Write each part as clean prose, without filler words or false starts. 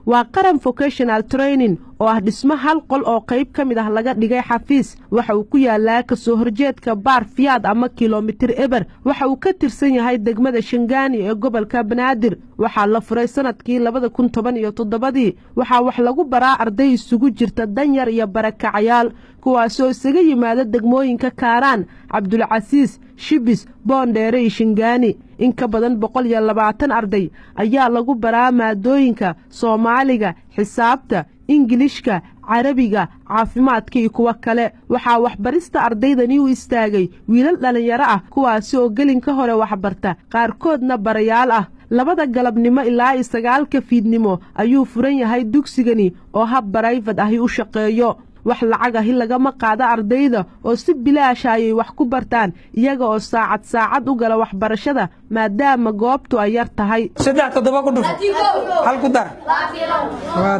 Waa Qaran Vocational Training oo ah dhismo hal qol oo qayb ka mid ah laga dhigay xafiis. Waxa uu ku yaalaa kasoo horjeedka Baar Fiyaad ama kilomitir 0. Waxa uu ka tirsan yahay degmada Shangaani ee gobolka Banaadir. Waxaa la furay sanadkii 2017-dii. Waxaa wax lagu baraa arday isugu jirta danyar iyo barakacayaal, kuwaasoo isaga yimaada degmooyinka Kaaraan, Cabdulcasiis, Shibis, Boondheere iyo Shingaani. In ka badan 120 arday ayaa lagu baraa maadooyinka Soomaaliga, xisaabta, Ingilishka, Carabiga, caafimaadka iyo kuwo kale. Waxaa waxbarista ardaydani u istaagay wiilal dhallinyaro ah, kuwaasi oo gelinka hore waxbarta, qaarkoodna barayaal ah. 2-da galabnimo ilaa iyo 9-ka fiidnimo ayuu furan yahay dugsigani oo hab private ahi u shaqeeyo. Wax lacag ahi lagama qaado ardayda oo si bilaasha ayay wax ku bartaan, iyaga oo saacad saacad u gala waxbarashada maadaama goobtu ay yar tahay. Saddex toddoba ku dhufo, hal ku dar,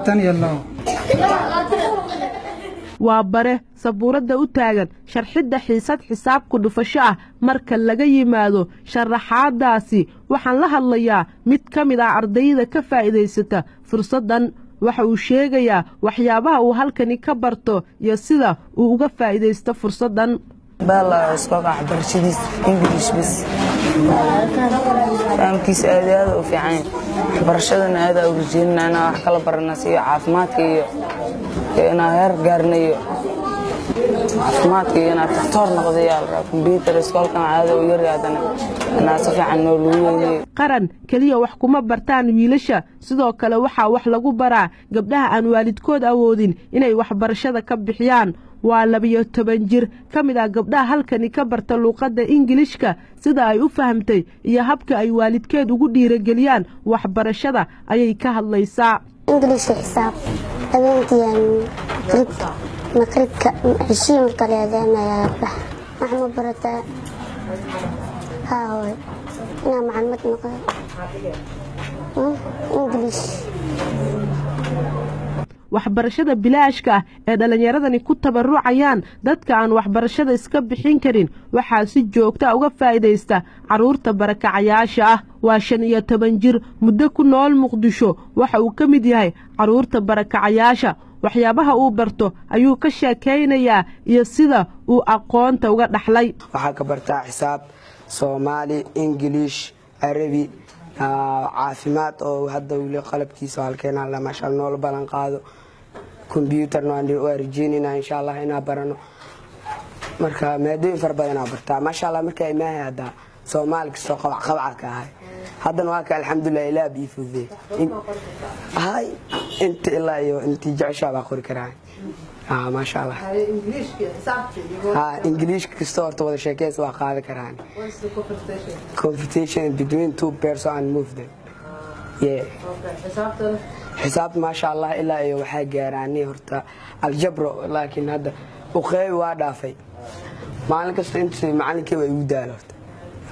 22. Waa bare sabuuradda u taagan sharxidda xiisad xisaab ku dhufasho ah. Marka laga yimaado sharaxaadaasi, waxaan la hadlayaa mid ka mid ah ardayda ka faa'iidaysata fursaddan. Waxa uu sheegayaa waxyaabaha uu halkani ka barto iyo sida uu uga faa'iidaysto fursaddan. Iskoolka waxbarashadiisa English bas, fahamkiisa aad aad u fiican, waxbarashadana aad u rajeynana inaan wax kala barana si caafimaadka iyo inaan heer gaarna iyo caafimaadka iyo inaan doctor noqdo yaa la rabaa. Computer iskoolkan aad u yar haddana inaan si fiican noo lagu weyneeyo. Qaran keliya wax kuma bartaan wiilasha, sidoo kale waxaa wax lagu baraa gabdhaha aan waalidkood awoodin inay waxbarashada ka bixiyaan. Waa 12 jir ka mid ah gabdhaha halkani ka barta luuqadda Ingilishka. Sida ay u fahamtay iyo habka ay waalidkeed ugu dhiirageliyaan waxbarashada ayay ka hadlaysaa. Ingiliishka, xisaab, habeenkii, maqribka, ceshii marka la aadaamayaa bax. Wax ma barataa? Haa hooy. Inaa macalimad noqdo, English. Waxbarashada bilaashka ah ee dhallinyaradani ku tabarucayaan dadka aan waxbarashada iska bixin karin waxaa si joogta uga faa'iidaysta carruurta barakacayaasha ah. Waa 15 jir muddo ku nool Muqdisho. Waxa uu ka mid yahay carruurta barakacayaasha. Waxyaabaha uu barto ayuu ka sheekaynayaa iyo sida uu aqoonta uga dhaxlay. Waxaa ka bartaa xisaab, Soomaali, Ingiliish, Carabi, caafimaad oo hadda weli qalabkiisa halkeenaa, maasha, noola balan qaado. Kombyuutarna waa rajeynayna, insha Allah, inaa barano. Marka maadooyin fara badanaa bartaa, maasha Allah. Markaa imaahay hadda Soomaali kastoo qabac qabaca ka ahay, haddana waa ka, alxamdulilah, ilaah bii fududey. Hay inta ilaa iyo intii jeceshaa baa qori karaa, maasha Allah. Ingiliishka kasta horta wada sheekeys waa qaadan karaan. Conversation between two person and move them, yeah. Xisaabta, maasha Allah, ilaa iyo waxaa gaaraani horta aljabro, laakiin hadda uqeybi waa dhaafay. Maalin kasta inta macalinkii waa igu daalo horta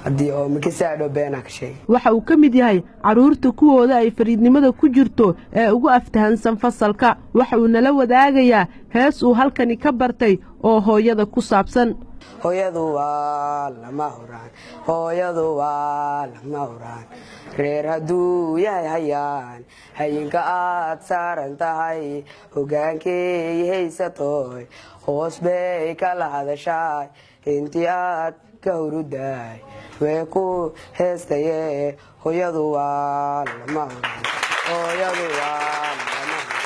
haddii oo makasaadho beenaa ka sheegay. Waxa uu ka mid yahay carruurta kuwooda ay fariidnimada ku jirto ee ugu aftahansan fasalka. Waxa uu nala wadaagayaa hees uu halkani ka bartay oo hooyada ku saabsan. Hooyadu waa lama huraan, hooyadu waa lama huraan. Reer hadduu yahay hayaan, hayinka aad saaran tahay, hogaankey haysatoy, hoos bay kala hadashaay. Intii aad ka hurudaay way ku heestaye. Hooyadu waa lama huraan, hooyadu waa lama huraan.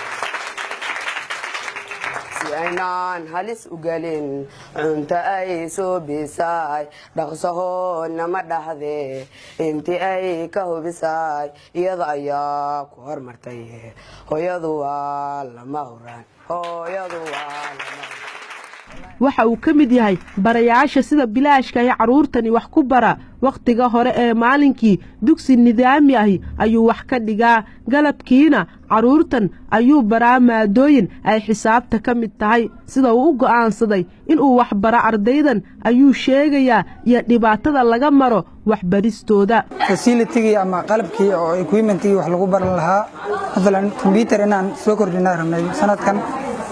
Si aynaan halis u gelin cunto ay soo bisaay, dhaqsahoona dhahde, intii ay ka hubisaay, iyada ayaa ku hormartay. Hooyadu waa lama huraan, hooyadu waa lama. Waxa uu ka mid yahay barayaasha sida bilaashka ahi carruurtani wax ku bara. Wakhtiga hore ee maalinkii dugsi nidaami ahi ayuu wax ka dhigaa, galabkiina carruurtan ayuu baraa maadooyin ay xisaabta ka mid tahay. Sida uu u go'aansaday inuu wax baro ardaydan ayuu sheegayaa iyo dhibaatada laga maro waxbaristooda. Facilitygii ama qalabkii oo equipmentigii wax lagu baran lahaa, maalan computer, inaan soo kordhinaa rabnay sanadkan,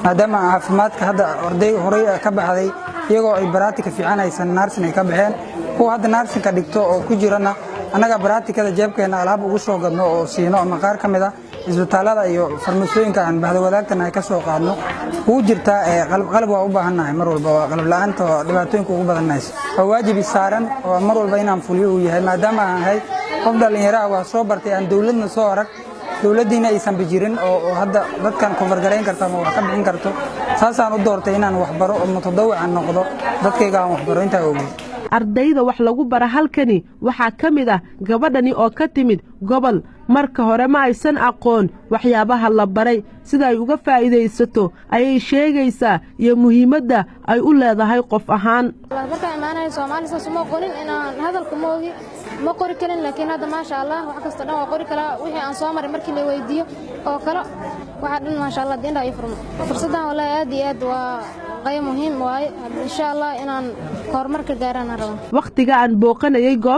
maadaama caafimaadka hadda arday horay ka baxday iyagoo ay practical fiican haysan nursing ay ka baxeen. Kuwa hadda nursingka dhigto oo ku jirana, annaga practicalada jeebkeena alaab ugu soo gadno oo siino ama qaar ka mid a. Isbitaalada iyo farmasooyinka aan bahda wadaagtanahay ka soo qaadno wuu jirtaa. Qalab waa u baahannahay mar walba, waa qalab la-aanta oo dhibaatooyinka ugu badanayso. Waa waajib saaran oo mar walba inaan fuliyo uu yahay, maadaama aan ahay qof dhallinyaraha waa soo bartay, aan dowladna soo arag, dowladdiina aysan bijirin oo hadda dadkan cover garayn karto ama wax ka bixin karto. Saasaan u doortay inaan waxbaro oo mutadawican noqdo, dadkayga aan waxbaro intaa ogeyd. Ardayda wax lagu bara halkani waxaa ka mid ah gabadhani oo ka timid gobol. Marka hore ma aysan aqoon waxyaabaha la baray. Sida ay uga faa'iidaysato ayay sheegaysaa iyo muhiimadda ay u leedahay qof ahaan. Markaan imaanayo Soomaali saas uma aqoonin, inaan hadalka ma ogi, ma qori karin, laakiin hadda, maasha Allah, wax kasta dhan waa qori karaa. Wixii aan soo maray markii la weydiiyo oo kale, waxaa dhan, maasha Allah, diinta ii furmo. Fursaddan wallahi aad iyo aad waa qayb muhiim waaye. Insha Allah inaan horumar ka gaaraan rabo. Wakhtiga aan booqanayay goob